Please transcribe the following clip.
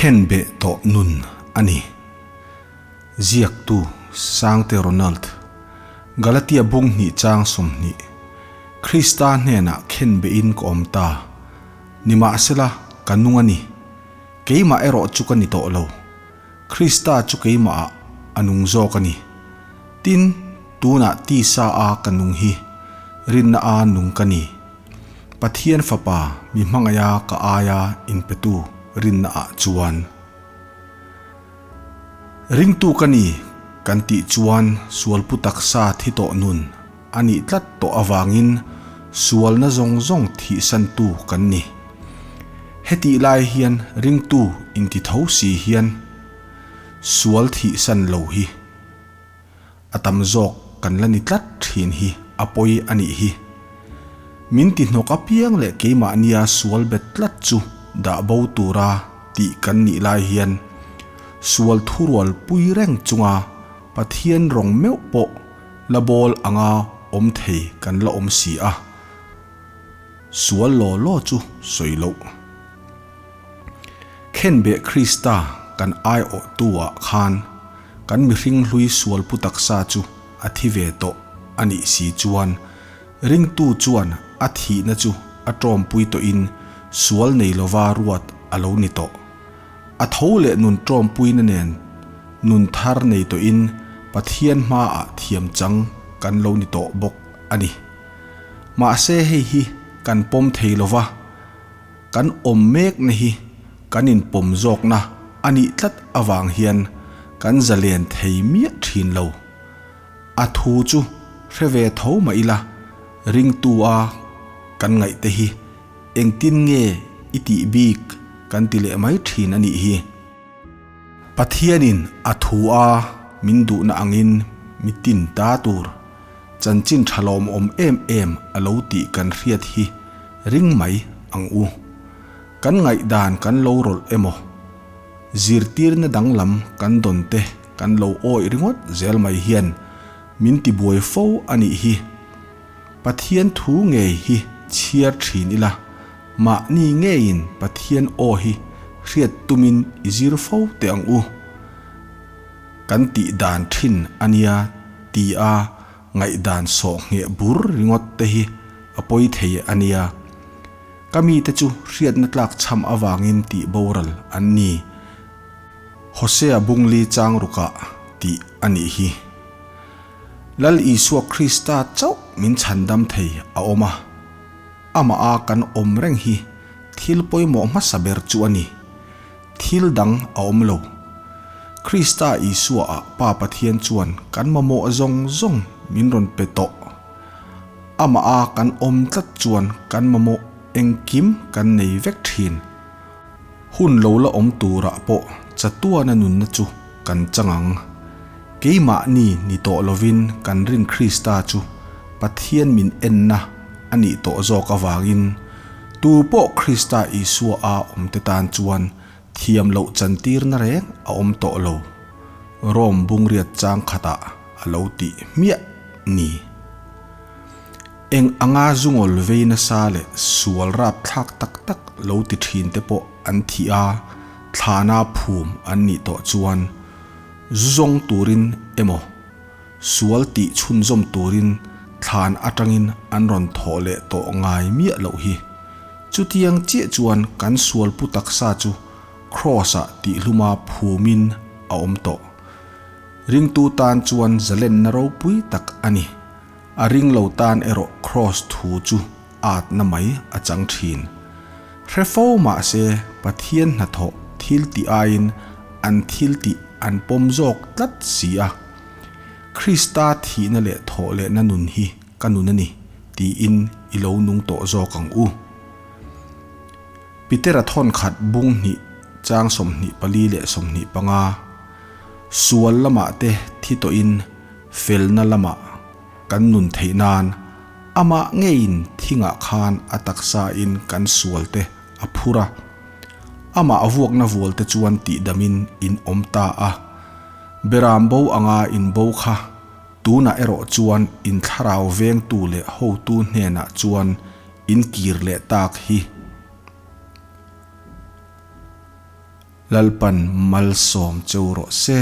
Khenbeh tawh nun a ni. Ziaktu, Sangte Ronald. Galatia bung hnih chang 20. Krista hnenah khenbehin ka awm ta. Nimahsela, ka nung a ni. Keimah erawh chu ka ni tawh lo. Krista chu keimahah a nung zawk a ni. Tin, tunah tisa a ka nung hi, rinna a nung ka ni. Pathian Fapa mi hmangaiha ka aia inpetu rinna ah chuan. Ringtu ka ni kan tih chuan sualpu taksa thi tawh nun a nih tlat tawh avangin sualna zawng zawng thihsantu kan ni. Hetih lai hian ringtu inti tho si hian sual thihsan lo hi a tam zawk kan la ni tlat thin hi a pawi a nih hi. Min ti hnawk apiang leh keimahnia sual bet tlat chu dah bo tura tih kan nih lai hian sual thurual pui reng chunga Pathian rawng meuh pawh la bawl anga awm thei kan la awm si a, sual law law chu sawi loh. Khenbeh Krista kan aiawhtu ah khan kan mihring hlui sual pu taksa chu a thi ve tawh a nih si chuan ringtu chuan a thihna chu a tawmpui tawhin sual nei lova ruat a lo ni tawh. A tho leh nun tawmpuina nen nun thar nei tawhin Pathian hmaah thiam chang kan lo ni tawh bawk a ni. Mahse hei hi kan pawm thei lova. Kan awm mekna hi kan inpawm zawkna a nih tlat avang hian kan zalen thei miah thin lo. A thu chu hre ve tho mah ila, ringtu a kan ngaihte hi engtin nge i tih bik kan ti leh mai thin a nih hi. Pathianin a thu a min duhna angin mi tin ta tur chanchin tha lawmawm em em a lo tih kan hriat hi ring mai ang u. Kan ngaihdan kan lo rawlh emaw, zirtirna danglam kan dawn te kan lo awih ringawt zel mai hian min tibuai fo a nih hi. Pathian thu ngei hi chhiar thin ila, mahni ngeiin Pathian aw hi hriat tumin i zir fo teh ang u. Kan tih dan thin a nia ti a ngaihdan sawh ngheh bur ringawt te hi a pawi thei a nia. Ka mite chu hriatna tlak chham avangin tih boral an ni. Hosea Bungli chang rukah tih a nih hi. Lal Isua Krista chauh min chhandam thei a awm a, amah a kan awm reng hi thil pawimawh hmasa ber chu a ni. Thil dang a awm lo. Krista Isua ah Pa Pathian chuan kan mamawh zawng zawng min rawn pe tawh. Amah a kan awm tlat chuan kan mamawh engkim kan nei vek thin. Hun lo la awm turah pawh chatuana nunna chu kan chang ang. Keimahni ni tawh lovin kan rin Krista chu Pathian min enna a nih tawh zawk avangin tu pawh Krista Isua a awmte tan chuan thiam loh chantirna reng a awm tawh lo. Rom bungriat chang khatah a lo tih hmiah ni. Eng anga zungawl vei nasa leh sual rapthlak tak tak lo ti thin te pawh an thih a, thlana phum an nih tawh chuan zu zawng turin emaw sual tih chhunzawm turin thlan atangin an rawn thawh leh tawh ngai miah loh hi. Chutiang chiah chuan kan sual pu taksa chu Kraws-ah tihhluma phumin a awm tawh. Ringtu tan chuan zalenna ropui tak a ni. A ring lo tan erawh Kraws thu chu atna mai a chang thin. Hre fo mahse Pathian hnathawh thil tih aiin an thil tih an pawm zawk tlat si a. Krista thihna leh thawh lehna nun hi ka nun a ni tiin i lo nung tawh zawk ang u. Petera thawn khat bung hnih chang 24 leh 25, Sual lamah te thi tawhin Felna lamah kan nun theih nan amah ngeiin thingah khan a taksain kan sualte a phur a, amah vuakna vualte chuan tihdamin in awm ta a. Beram bo anga in bo kha tunah erawh chuan in thlarau vengtu leh hotu hnenah chuan in kir leh tak hi. Lalpan malsawm cheu rawh se.